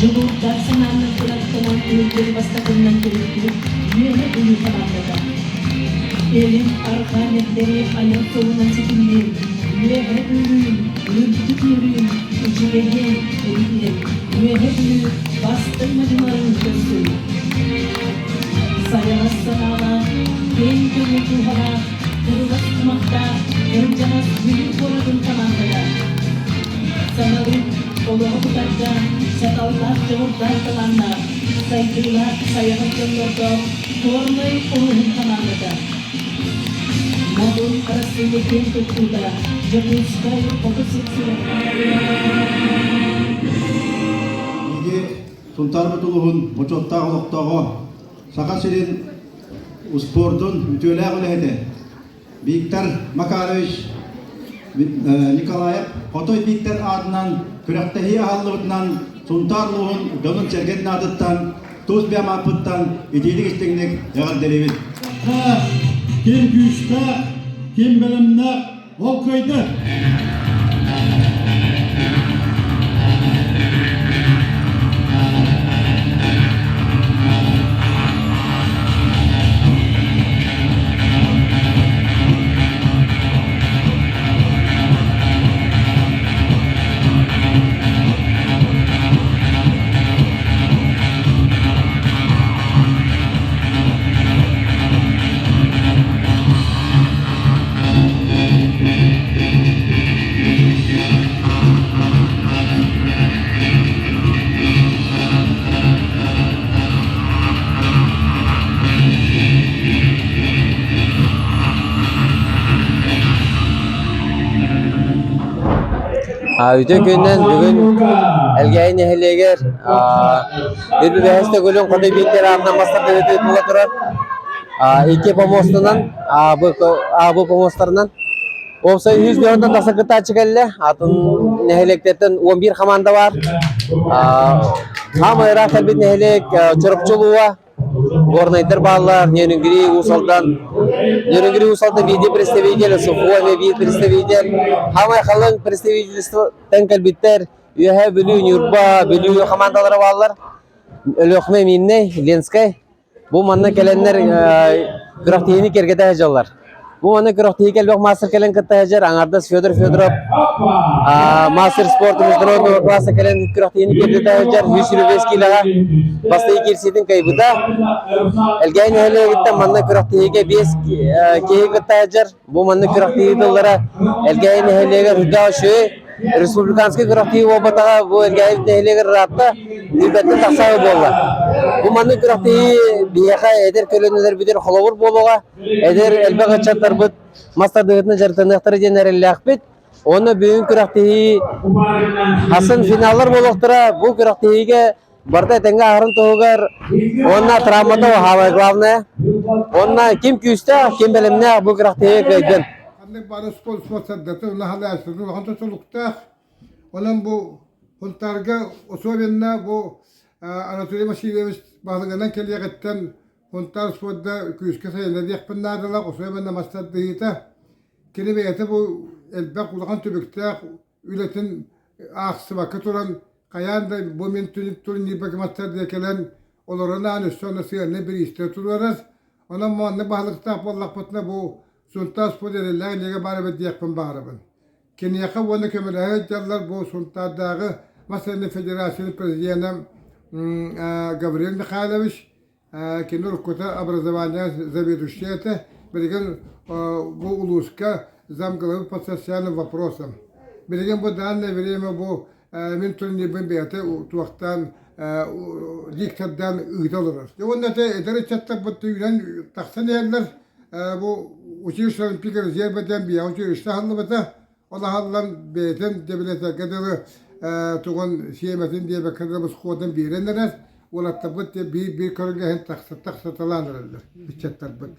Дьулуурдаах санааннан кынаттанан үрдүн бастакыннан төрүттүүр Үөһэ Бүлүү хамаандата. Илин арҕаа нэттэри айан суолунан ситимниир Үөһэ Бүлүү үрдүк үөрүүн, үчүгэйин эбитин Үөһэ Бүлүү бастыҥ мадьынарын көрсүү. Сайаҕас санаалаах, киэҥ көҥүл дууһалаах, кырылас кумахтаах кырдьаҕас Бүлүү куоратын хамаандата. Саҥалыы олоҕу тутарга саталлаах дьоҕурдаах талааннаах, сайдыылаах сайаҕас дьоннордоох Горнай улууһун хамаандата. Модун Арассыыйа киэн туттуута Дьокуускай 30 сыл Биһиги Сунтаарбыт улууһун бочуоттаах олохтооҕо, Саха сирин успуордун үтүөлээх үлэһитэ Виктор Макарович Николаев Хотой Виктор аатынан күрэхтэһии аһыллыбытынан Сунтаар улууһун дьонун-сэргэтин аатыттан тус бэйэм ааппыттан итиитик-истиҥник эҕэрдэлиибит. Ким күүстээх, ким бэлэмнээх, ол кыайда! Үтүө күнүнэн бүгүн Элгээйи нэһилиэгэр Үрбүбэһэс төгүлүн Хотой Бииктэр аатынан бастардыгыт буола турар. Икки помостанан, АБ помостарынан Уопсай үс дьонтон тахса кыттааччы кэллэ. Атын нэһилиэктэртэн 11 хамаанда баар. Хаамай ыраах кэлбит нэһилиэк Чурапчы улууһа, Горнайдар бааллар, Нерюнгри, Уус Алдан. Нерюнгри, Уус Алдан биирдии представитель, Сухуа эмиэ биир представитель. Хаамай халыҥ представительствоттан кэлбиттэр. Үөһээ Бүлүү, Ньурба, Бүлүү хамаандалара бааллар. Өлүөхүмэ, Миирнэй, Ленскэй. Бу манна кэлэннэр күрэхтэһиини киэргэтэ сылдьаллар. Бу манна күрэхтэһиигэ элбэх маастар кэлэн кытта сылдьар. Аҥардас Федор Федоров мастер спорта международного класса кэлэн күрэхтэһиини киэргэтэ сылдьар. 125 киилэҕэ бастакы киирсиитин кыайбыта. Элгээйи нэһилиэгиттэн манна күрэхтэһиигэ 5 киһи кытта сылдьар. Бу маннык күрэхтэһии тыллара Элгээйи нэһилиэгэр үрдээх үчүгэй республиканскай күрэхтэһии буолбатаҕа бу Элгээйи нэһилиэгэр ыраатта, билбэттэн тахсаары буолла. Бу маннык күрэхтэһии биһиэхэ эдэр көлүөнэлэрбитигэр холобур буолуоҕа, эдэр элбэх ыччаттарбыт мас тардыһыытынан дьарыктаныахтара диэн эрэллээхпит. Уонна бүгүн күрэхтэһии атын финаллар буолуохтара. Бу күрэхтэһиигэ Барыта этэҥҥэ аһарын туһугар уонна травмата уһаабай главное. Уонна ким күүстээх, ким бэлэмнээх бу күрэхтэһиигэ кыайдын. Ханнык бары спонсордата улахан улахан тутулуктаах. Онон бу Сунтаарга особенно бу Анатолий Васильевич баһылыгынан кэлиэҕиттэн Сунтаар спорда күүскэ сайынна диэхпин наадалаах, особенно мастардыһыыта. Кини бэйэтэ бу элбэх улахан түбүктээх үлэтин аахсыбакка туран хайаан да бу мин турнирга мастарда кэлэн олорон аан өссө онно сыаннай бириистэр туруорар. Онон маннык баһылыктаах буоллахпытына бу Сунтаар спорт эрэллээх илиигэ баар эбит диэхпин баҕарабын. Киниэхэ уонна көмөлөһө сылдьаллар бу Сунтаардааҕы мас федерациятын президенэ Гаврил Михайлович, Кини уруккута образование заведующая этэ, билигин бу улууска замглавы по социальным вопросам. Билигин бу данное время бу мин турнирбын бэйэтэ туохтаан диктордаан ыыта олорор. Уонна эдэр ыччаттарбыт үүнэн тахсан иһэллэр. Бу училище Олимпик резервэ диэн биһиэхэ училище аһыллыбыта. Ол аһыллан бэйэтин библиотека дылы тугун сиэмэтин диэбэккэ дылы бусхуотун биэрэн эрэр. Уолаттарбыт биир-биир көрүҥҥэ иһин тахса тахсаталаан эрэллэр ыччаттарбыт.